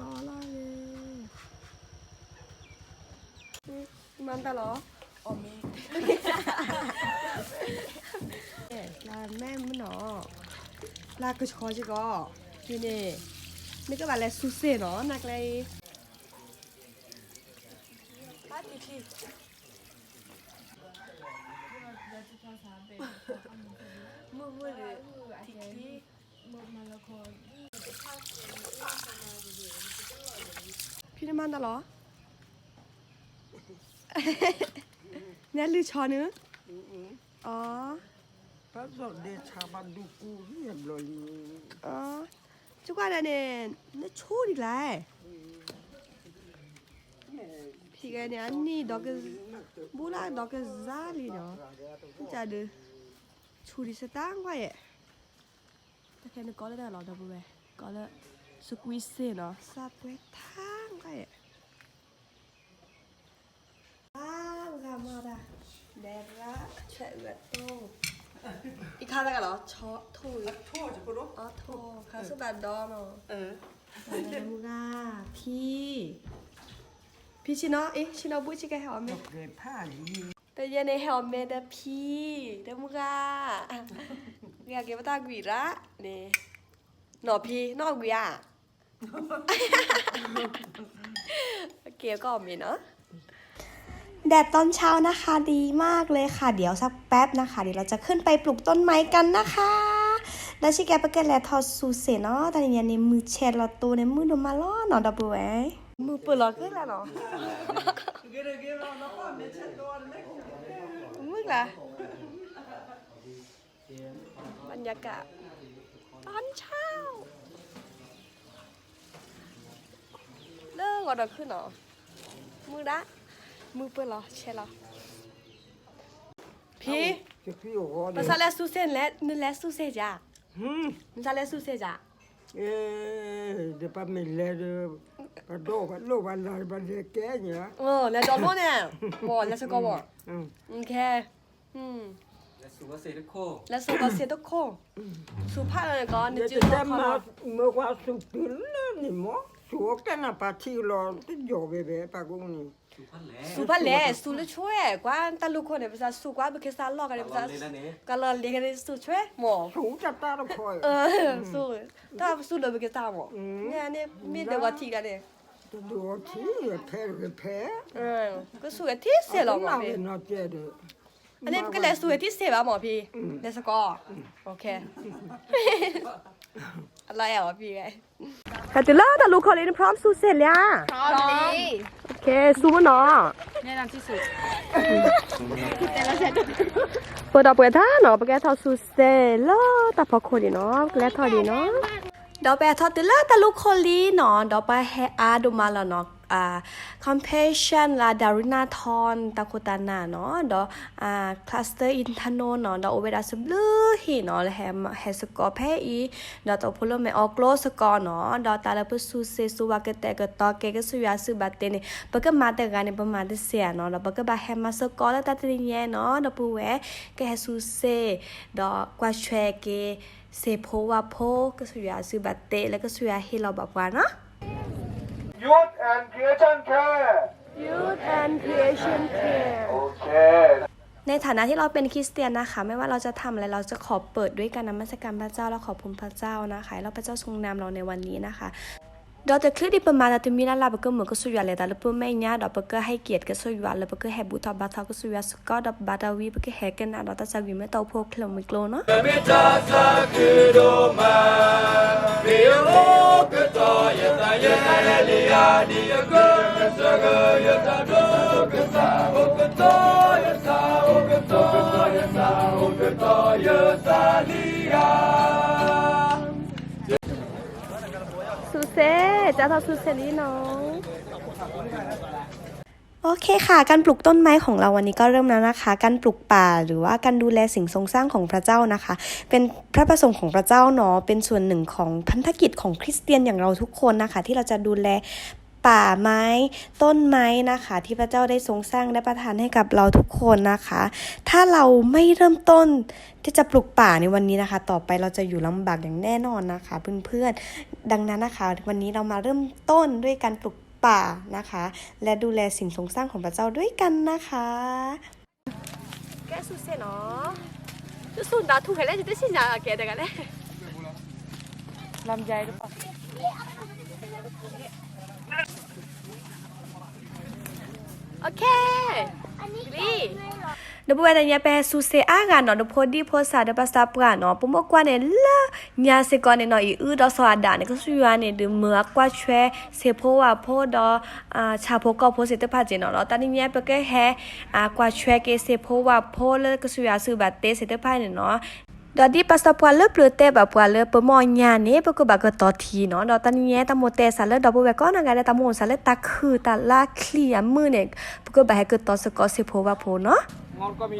အီလီၤလၢ မၤတၢ်လီၤ. အီၣ်မ့ၤ လၢမဲမနီၤ လၢကဆှီစ့ၢ်ကီး ဒ်န့ၣ် နကဘၣ်လဲၤဆူစ့ၣ်နီၤ နကျဲအံၤ မုၢ်မုၢ်ဒီး ထံချံ ဖံနမၤတၢ်လီၤ. နလုၢ်ဆီနုၤ အီ ဒ်ဆါဘၣ်ဒူကူဘျီလံ ကကွၢ်ဒၣ်န့ၣ် နဆိဒ်လဲၣ် ဖံဂဲန့ၣ် အနံၣ်ဒီးက ဘူးလၢဒီးကစၢ်လံနီၤ ကဒုး ဆူဒံးစတၢ်ကွၢ်ယဲၢ် တခဲနကီလၢတၢ်လီၤဒီပုၢ်ဝဲၢ် ကီလၢ စကွံစ့ၣ်နီၤ စၢ်ပှဲၤထါကွၢ်ယဲၢ် အါဂၤမၤတၢ် လဲၤရၣ် ဆွဲအုးအတိၢ် အံၤခါတၢ်ကလီၤ ဆီထိၣ် အထိၣ် ခါစဘၣ်ဒီနီၤ မုၢ်ဂၤ ဖံ ဖံဆ့ၣ်နီၤ အ့ ဆ့ၣ်နီၤဘူၣ်ဆ့ၣ်ကဲဟဲအီၣ်မ့ၤ တယဲန့ၣ်ဟဲအီၣ်မ့ၤတဖံ တမုၢ်ဂၤ ဂ့ၤက့ၤပတၢ်ကွံာ်ရၣ်န့ၣ် နီၢ်ဖံ နီၢ်ကွံာ်ဧါ က့ၤကီၢ်မ့ၤနီၤ แดดตอนเช้านะคะดีมากเลยค่ะ เดี๋ยวสักแป๊บนะคะ เดี๋ยวเราจะขึ้นไปปลูกต้นไม้กันนะคะ ဒီးဆ့ၣ်ကဲပကလဲၤထီၣ်ဆူစ့ၣ်နီၤ တနံၤညါန့ၣ် မုၢ်ဆဲးလီၤတိၢ်န့ၣ် မုၢ်ဒိၣ်မးလီၤနီၤ ဒီပုၢ်ဝဲၢ် မုၢ်ပၢၢ်လီၤက့ၤလၢနီၤ မုၢ်ကျါ บรรยากาศตอนเช้า လၢဂီၤဒီးခုနီၤ မုၢ်ဒၣ် မုၢ်ပၢၢ်လီၤ ဆဲးလီၤ ဖံ ပစးလဲၤဆူစ့ၣ် နလဲၤဆူစ့ၣ်ယါ နစးလဲၤဆူစ့ၣ်ယါ ဒီးပမ့ၢ်လဲၤဒီး ပဒိၣ်ပလိၣ်ပလၢ်ပလဲၤကဲညါ လဲၤဒီးလိၣ်န့ၣ် မ့ၢ်လဲၤစ့ၢ်ကီးမ့ၢ် ခဲ လဲၤဆူကီၢ်စ့ၣ်တခိၣ် ဆူဖးလီၤန့ၣ်ကီး နကတဲမၤ မ့ၢ်ကွၢ်ဆူတုၤလၢန့ၣ်မ့ၢ် ဆူအကဲနၤပာ်ထံလီၤ တယီၢ်ဘဲဘဲ ပှၤကိးန့ၣ် ဆူဖးလဲၣ် ဆူလၢဆွဲ ကွၢ်တၢ်လူၢ်ခိၣ်န့ၣ် ပစးဆူကွၢ် ပကစးလီၢ်ကန့ၣ် ပစး ကလီၤလ့ၤကန့ၣ် ဆူဆွဲ မ့ၢ် ဆူတၢ်တၢ်တခီ ဆူ တၢ်ပဆူလၢပကစးမ့ၢ် န့ၣ် မ့ၢ်ဒိးဂီၤထံးကန့ၣ် တဒိးဂီၤထံး ဖဲတကဖဲ ကဆူကထံၣ်စဲးလီၤမ့ၢ်ဖံ အန့ၣ် ပကလဲၤဆူကထံၣ်စဲးဘၣ်မ့ၢ်ဖံ လဲၤစ့ၢ်ကီး အလီၤအဲၣ်အီၤဖံ ဟဲတုၤလၢတၢ်လူၢ်ခိၣ်လံ န พร้อม ဆူစ့ၣ်လံဧါ ဆူမ့ၢ်နီၤ ပဒီးပှဲၤထါနီၤ ပကဟဲထီၣ်ဆူစ့ၣ်လၢတၢ်ဖီခိၣ်န့ၣ်နီၤ ပကလဲၤထီၣ်ဒံးနီၤ ဒီးပဟဲထီၣ်တုၤလၢတၢ်လူၢ်ခိၣ်လံနီၤ ဒီးပဟဲအါဒိၣ်မးလီၤနီၤ Compassion လၢ Daruna Thorn တၢ်ခိၣ်တၢ်နၢ်နီၤ ဒီး Cluster Internal နီၤ ဒီးအိၣ်ဝဲဒၣ်စဘျုးဟံၣ်နီၤ ဟဲစ့ၢ်ကီးဖဲအံၤ ဒီးတဖိလၢမဲာ်အီကျိစ့ၢ်ကီးနီၤ ဒီးတၢ်လၢပဆူစ့ၣ်ဆူဝၤကတဲာ်ကတီၤက့ၤကစၢ်ယွၤစုဘၣ်တ့န့ၣ် ပကမၤတဂၤန့ၣ် ပမၤတစဲးဧါနီၤ ဒီးပကဘၣ်ဟဲမၤစ့ၢ်ကီးလၢတၢ်တနံၤညါနီၤ ဒီပုၢ်ဝဲၢ် ကဟဲဆူစ့ၣ် ဒီးကွၢ်ဆွဲက့ၤ စ့ၣ်ဖိဝၣ်ဖိ ကစၢ်ယွၤစုဘၣ်တ့လၢကစၢ်ယွၤဟ့ၣ်လီၤဘၣ်ပှၤနီၤ Youth and Creation Care. Youth and Creation Care. ในฐานะที่เราเป็นคริสเตียนนะคะ ไม่ว่าเราจะทำอะไร เราจะขอเปิดด้วยการนมัสการพระเจ้าและขอบคุณพระเจ้านะคะ ให้เราพระเจ้าทรงนำเราในวันนี้นะคะ ဒီးတချုးဒံးပမၤတၢ်တမံၤလၢ်လၢ် ပကမၢၢ်ကစၢ်ယွၤလဲၤတၢ်လၢပမဲာ်ညါ ဒီးပကဟဲက့ၤကစၢ်ယွၤလၢပကဟဲဘူၣ်ထီၣ်ဘါထီၣ်ကစၢ်ယွၤစ့ၢ်ကီး ဒီးဘါတၢ်ဝံၤ ပကဟဲကနၣ်ဒီးတၢ်သးဝံၣ်မ့ၢ်တၢ်အိၣ်ဖှိၣ်ချၢမုၢ်ကျိနီၤ ဆူစ့ၣ် ကၢ်ထီၣ်ဆူစ့ၣ်လံနီၤ โอเคค่ะ การปลูกต้นไม้ของเราวันนี้ก็เริ่มแล้วนะคะ การปลูกป่าหรือว่าการดูแลสิ่งทรงสร้างของพระเจ้านะคะ เป็นพระประสงค์ของพระเจ้าเนาะ เป็นส่วนหนึ่งของพันธกิจของคริสเตียนอย่างเราทุกคนนะคะ ที่เราจะดูแล ป่าไม้ ต้นไม้นะคะ ที่พระเจ้าได้ทรงสร้างและประทานให้กับเราทุกคนนะคะ ถ้าเราไม่เริ่มต้นที่จะปลูกป่าในวันนี้นะคะ ต่อไปเราจะอยู่ลำบากอย่างแน่นอนนะคะเพื่อนๆ ดังนั้นนะคะ วันนี้เรามาเริ่มต้นด้วยการปลูกป่านะคะ และดูแลสิ่งทรงสร้างของพระเจ้าด้วยกันนะคะ ကဲဆူစ့ၣ်နီၤ, ဆူစ့ၣ်နီၤ ထူၣ်ခဲလဲၣ် ယတစံၣ်ညါကဲတဂၤလဲၣ်, လမ်းယဲၢ်တပၤ, လံ, ဒီပုၢ်ဝဲၢ်တနံၤညါ ပဟဲဆူစ့ၣ်အါဂၤနီၤ ဒီးဖိဒံဖိသၣ်ဒီးပှၤသးပှၢ်နီၤ ပမိၢ်ကွၢ်န့ၣ်လၢညါစ့ၢ်ကီးန့ၣ်နီၤ အံၤအုဒီးစီၤအၤဒၣ်န့ၣ် ကစၢ်ယွၤန့ၣ် ဒုးမၢအကွၢ်ထွဲစ့ၢ်ဖိဝၣ်ဖိဒီး ဆၣ်ဖိကီၢ်ဖိသ့ၣ်တဖၣ်က့နီၤ ဒီးတနံၤညါ ပကဟဲ ကွၢ်ထွဲက့ၤစ့ၢ်ဖိဝၣ်ဖိလၢကစၢ်ယွၤစုဘၣ်တ့စ့ၢ်တဖၣ်န့ၣ်နီၤ, ဒီးဒ်ပှၤသးပှၢ်လၢပျၢၤတဲဘၣ်ပှၤလၢပမီၢ်ညါန့ၣ် ပကဘၣ်ကတီၤထံနီၤ ဒီးတနံၤညါ တၢ်မိၣ်တဲစ့ၢ်လၢဒီပုၢ်ဝဲၢ်ကိးနီၢ်ဂၤဒဲး တၢ်မိၣ်စ့ၢ်လၢတၢ်ခုၣ်တၢ်လါချံအမုၢ်န့ၣ် ပကဘၣ်ဟဲကတီၤစ့ၢ်ကီးစ့ၢ်ဖိဝၣ်ဖိနီၤ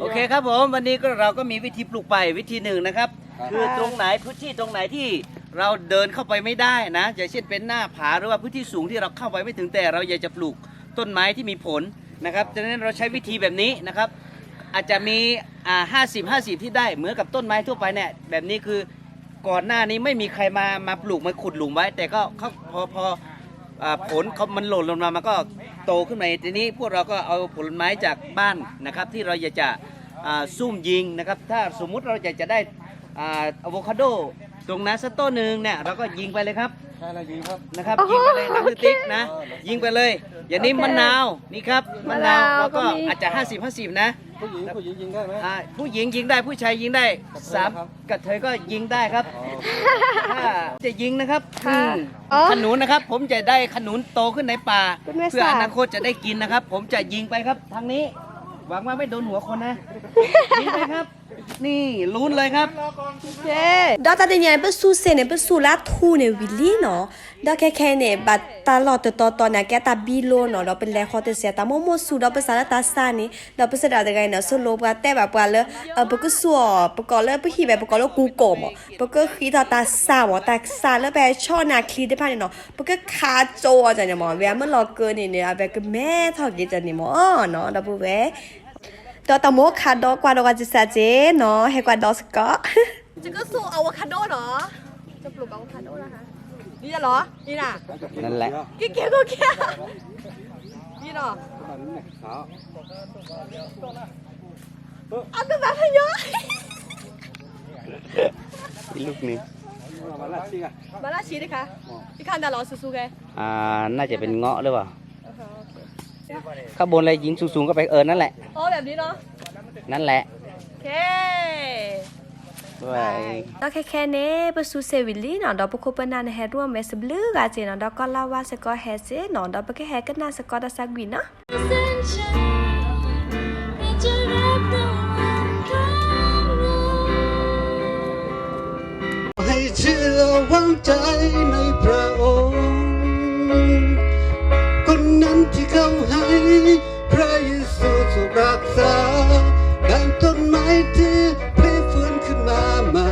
โอเคครับผม วันนี้ก็เราก็มีวิธีปลูกป่าอีกวิธีหนึ่งนะครับ คือตรงไหนพื้นที่ตรงไหนที่เราเดินเข้าไปไม่ได้นะ อย่างเช่นเป็นหน้าผาหรือว่าพื้นที่สูงที่เราเข้าไปไม่ถึงแต่เราอยากจะปลูกต้นไม้ที่มีผลนะครับ ฉะนั้นเราใช้วิธีแบบนี้นะครับ อาจจะมีอ่าห้าสิบห้าสิบที่ได้เหมือนกับต้นไม้ทั่วไปเนี่ย แบบนี้คือก่อนหน้านี้ไม่มีใครมามาปลูกมาขุดหลุมไว้ แต่ก็เขาพอพออ่าผลเขามันหล่นลงมามันก็โตขึ้นมาทีนี้พวกเราก็เอาผลไม้จากบ้านนะครับที่เราอยากจะอ่าซุ่มยิงนะครับ ถ้าสมมุติเราอยากจะได้อ่าอะโวคาโดตรงนั้นสักต้นหนึ่งเนี่ยเราก็ยิงไปเลยครับ ใช่เรายิงครับ นะครับ โอ้โห ยิงไปเลยนะ โอเค พี่ติ๊กนะ ยิงไปเลย อย่างนี้ โอเค มะนาว นี่ครับ มะนาว มะนาว เราก็ ก็มี อาจจะห้าสิบห้าสิบนะ ผู้หญิงผู้หญิงยิงได้ไหม อ่า ผู้หญิงยิงได้ ผู้ชายยิงได้ กับเธอ สาม ครับ กระเทยก็ยิงได้ครับ อ๋อ ถ้าจะยิงนะครับ ค่ะ อืม อ๋อ ขนุนนะครับ ผมจะได้ขนุนโตขึ้นในป่า คุณแม่ เพื่ออนาคตจะได้กินนะครับ ผมจะยิงไปครับ ทางนี้ หวังว่าไม่โดนหัวคนนะ ยิงไปครับ นี่ ลุ้นเลยครับ โอเค ဒီးတၢ်တနံၤညါ ပဆူစ့ၣ်န့ၣ် ပဆူလၢထူၣ်န့ၣ်ဝံၤလံနီၤ, ဒီးခဲခဲန့ၣ် ဘၣ်တၢ်လီၢ်တတီၤတီၤန့ၣ် ကဲတၢ်ဘံလိနီၤ ဒီးပလဲၤဃီၤတစဲး တၢ်မိၣ်မိၣ်ဆူၣ်ဒီးပစးလၢတၢ်ဆါန့ၣ် ဒီးပစးဒၣ်တဂၤအံၤနီၤ ဆိလိပှၤတဲဘၣ်ပှၤလၢ ပကစူၢ်အီၤ ပကိးလၢပဟံၣ်ဘဲ ပကိးလၢကူကီၢ်မး ပကဃံးထီၣ်တၢ်ဆါမး တၢ်ဆါလၢပဟဲဆီၣ်နၢ်ချံတဖၣ်န့ၣ်နီၤ ပကခးကၠိအီၤန့ၣ်မး ဝဲအမ့ၢ်လီၤကၢန့ၣ်န့ၣ် အဝဲကမဲထီၣ်က့ၤန့ၣ်မးနီၤ ဒီပုၢ်ဝဲၢ် ဒီးတၢ်မိၣ်ခးဒီကွၢ်ဒီးဝဲကစးက့နီၤ ဟဲကွၢ်ဒီးစ့ၢ်ကီး จะก็ส่งอะโวคาโดเหรอ จะปลูกอะโวคาโดเหรอคะ นี่เหรอ นี่นะ นั่นแหละ เก๋ๆ เก๋ๆ นี่เหรอ เอาขึ้นมาพะยอ อีกลูกหนึ่ง มาลาชีดิคะ ที่ข้างดาลอซูซูไง อ่า น่าจะเป็นเงาะหรือเปล่า โอเค ข้างบนเลยยิงสูงๆก็ไป เออ นั่นแหละ อ๋อ แบบนี้เนาะ นั่นแหละ โอเค บ๊ายบาย ဒီးခဲခဲန့ၣ် ပဆူစ့ၣ်ဝံၤလံနီၤ ဒီးပခိၣ်ပနၢ်န့ၣ် ဟဲဒိၣ်မဲာ်စဘျုးဂၤစ့ၢ်နီၤ ဒီးကီၢ်လၢ်ဝါစ့ၢ်ကီးဟဲစ့ၢ်နီၤ ဒီးပကဟဲကနၣ်စ့ၢ်ကီးတၢ်ဆါကွံာ်နီၤ ให้เชื่อวางใจในพระองค์ คนนั้นที่เขาให้พระเยซูทรงรักษา ดังต้นไม้ที่พลิกฟื้นขึ้นมาใหม่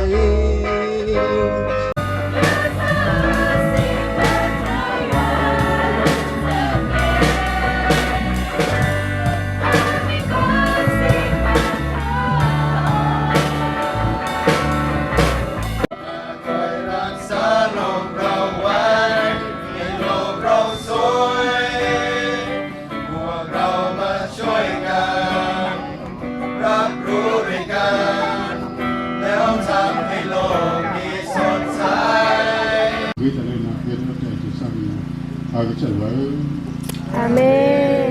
รักษาโลกเราไว้ ให้โลกเราสวย พวกเรามาช่วยกัน รับรู้ด้วยกัน แล้วทำให้โลกนี้สดใส ဝံသးလၢနၤ ကဲထီၣ်တၢ်အံၤကစၢ်ယွၤ အကစၢ်ယွၤဧၢ อาเม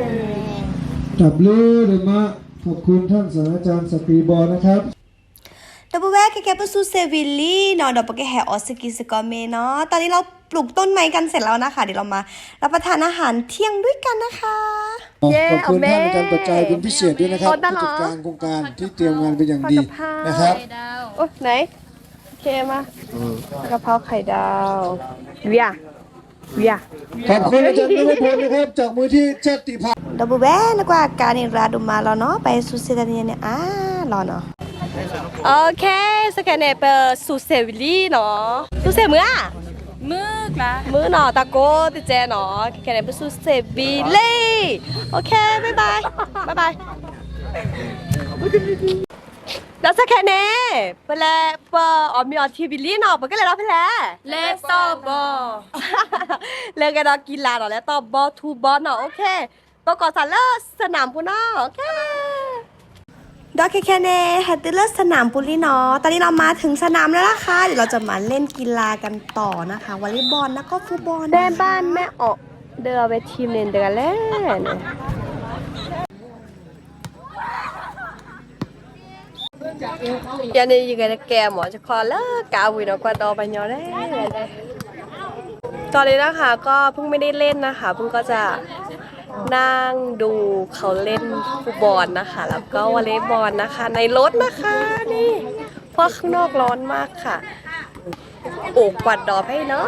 น ขอบคุณท่านศาสตราจารย์สตรีบอลนะครับ ဒီပုၢ်ဝဲၢ် ခဲခဲပဆူစ့ၣ်ဝံၤလံနီၤ ဒီးပကဟဲအီၣ်စကံစ့ၢ်ကီးမ့ၤနီၤ ตอนนี้เราปลูกต้นไม้กันเสร็จแล้วนะคะ เดี๋ยวเรามารับประทานอาหารเที่ยงด้วยกันนะคะ ขอบคุณท่านอาจารย์ปัจจัยเป็นพิเศษด้วยนะครับ ผู้จัดการโครงการที่เตรียมงานเป็นอย่างดีนะครับ โอ้ ไหน โอเค มา กะเพราไข่ดาว เวีย เวีย ขอบคุณอาจารย์นฤพลนะครับ จากมูลนิธิชาติพันธุ์ ဒီပုၢ်ဝဲၢ် နကွၢ်ကါန့ၣ် ရၤဒိၣ်မးလီၤနီၤ ပဆူစ့ၣ်တနံၤန့ၣ် အါလီၤနီၤ โอเค စကဲန့ၣ် ပဆူစ့ၣ်ဝံၤလံနီၤ ဆူစ့ၣ်မုၢ်ဧါ မုၢ်နီၤ တၢ်ကိးတကဲနီၤ ခဲခဲန့ၣ် ပစူၢ်စ့ၣ်ဘံလံ OK bye bye bye bye ဒီးစခဲန့ၣ် ပလဲၤပအီၣ်မ့ၤအီထံဘံလံနီၤ ပကလဲၤဒီးဖဲလဲၣ် လဲၤတီၢ်ဘီ လဲၤကဒီးကံလၤနီၤ လဲၤတီၢ်ဘီထူဘီနီၤ OK ပကိးသးလၢစနၢၣ်ပူၤနီၤ OK ဒီးခဲခဲန့ၣ် ဟဲတုၤလၢစနၢၣ်ပူၤလံနီၤ ตอนนี้เรามาถึงสนามแล้วนะคะ เดี๋ยวเราจะมาเล่นกีฬากันต่อนะคะ วอลเลย์บอลแล้วก็ฟุตบอลนะคะ แม่บ้านแม่ออก ဒီးအဝဲထံၣ်န့ၣ်တဂၤလဲၣ်န့ၣ် ယၤန့ၣ်ယကဲမ့ၢ် ယခီလၢကးဝံၤဒီးကွၢ်ဒီးပှၤညီလဲၣ် ตอนนี้นะคะก็เพิ่งไม่ได้เล่นนะคะ เพิ่งก็จะ นั่งดูเขาเล่นฟุตบอลนะคะ แล้วก็วอลเลย์บอลนะคะ ในรถนะคะ นี่ เพราะข้างนอกร้อนมากค่ะ โอบกวาดดอมให้เนาะ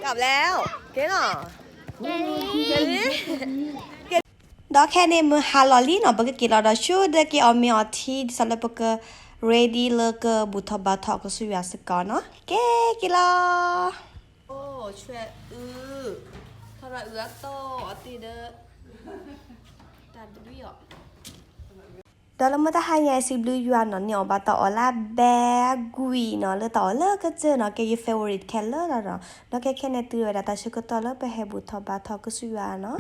กลับแล้ว เก๋เหรอ เก๋ ဒီးခဲန့ၣ်မုၢ်ဟါလီၤလံနီၤ ပကက့ၤလီၤဒီးဆူဒၢက့ၤအီၣ်မ့ၤအီထံ ဒ်သိးလၢပက ready လၢကဘူၣ်ထီၣ်ဘါထီၣ်ကစၢ်ယွၤစ့ၢ်ကီးနီၤ က့ၤက့ၤလီၤ အိၣ်ဆွဲအု ထီၣ်ရၤအုအတီၢ်အတ့ၢ်ဒီး တၢ်တဘံၣ်အီၤ ဒီးလၢမုၢ်တဟါညါအံၤ စံးဘျုးယွၤနီၤ န့ၢ်အီၣ်ဘၣ်တၢ်အီၣ်လၢအဘဲကွံာ်နီၤ လၢတၢ်အီၣ်လၢကစၢၢ်နီၤ ကဲယ favorite ခဲလၢာ်လီၤနီၤ ဒီးခဲခဲန့ၣ်တုၤဝဲဒၣ်တၢ်ဆၢကတီၢ်လၢပဟဲဘူၣ်ထီၣ်ဘါထီၣ်ကစၢ်ယွၤနီၤ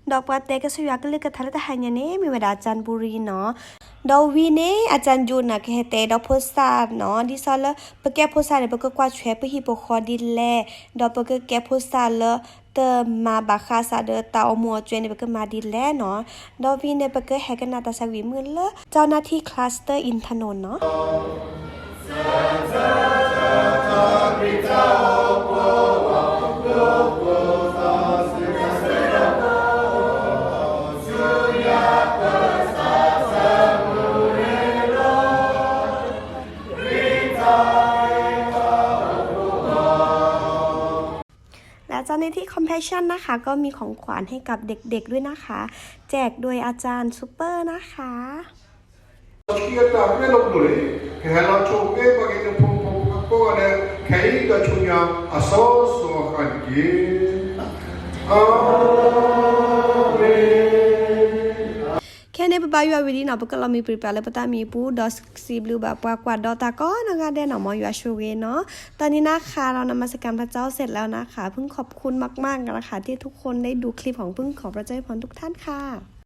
ဒီးပှၤတဲကစၢ်ယွၤကလုၢ်ကထါလၢတဟါညါန့ၣ် မ့ၢ်ဝဲဒၣ် อาจารย์บุรี နီၤ ဒီးဝံၤန့ၣ် อาจารย์ยุทธ န့ၣ် ကဟဲတဲဒီးဖိသၣ်နီၤ ဒ်သိးလၢ ပကဲဖိသၣ်န့ၣ် ပကကွၢ်ထွဲပဟံၣ်ပဃီဒ်လဲၣ် ဒီးပကကဲဖိသၣ်လၢ တမၤဘၣ်ဃးစးဒီးတၢ်အိၣ်မူအိၣ်ဂဲၤန့ၣ် ပကမၤဒ်လဲၣ်နီၤ ဒီးဝံၤန့ၣ် ပကဟဲကနၣ်တၢ်သးဝံၣ်မုာ်လၢ เจ้าหน้าที่ คลัสเตอร์อินทนนท์ နီၤ และเจ้าหน้าที่ Compassion นะคะ ก็มีของขวัญให้กับเด็กๆด้วยนะคะ แจกโดยอาจารย์ซูเปอร์นะคะ ခံအတၢ်မ့ၢ်လီၤပလိာ်န့ၣ် ကဟဲလီၤဆိၣ်ဂ့ၤပှၤကညီဖိ ဖိကိးဂၤဒဲး ခဲအံၤဒီးဆူညါ အစီစီအခါတက့ၢ်. အၤမ့ၣ်. ခဲန့ၣ် ပဘါယွၤဝံၤလံနီၤ ပကလီၤမံပှဲၤပှဲၤလၢပတၢ်မံၤပူၤ ဒီးစံးဘျုးဘၣ်ပှၤကွၢ်ဒီးတၢ်ကိးနီၢ်ဂၤဒဲးနီၤ မ်ယွၤဆိၣ်ဂ့ၤနီၤ. ตอนนี้นะคะ เรานมัสการพระเจ้าเสร็จแล้วนะคะ เพิ่งขอบคุณมากๆ นะคะ ที่ทุกคนได้ดูคลิปของเพิ่ง ขอพระเจ้าอวยพรทุกท่านค่ะ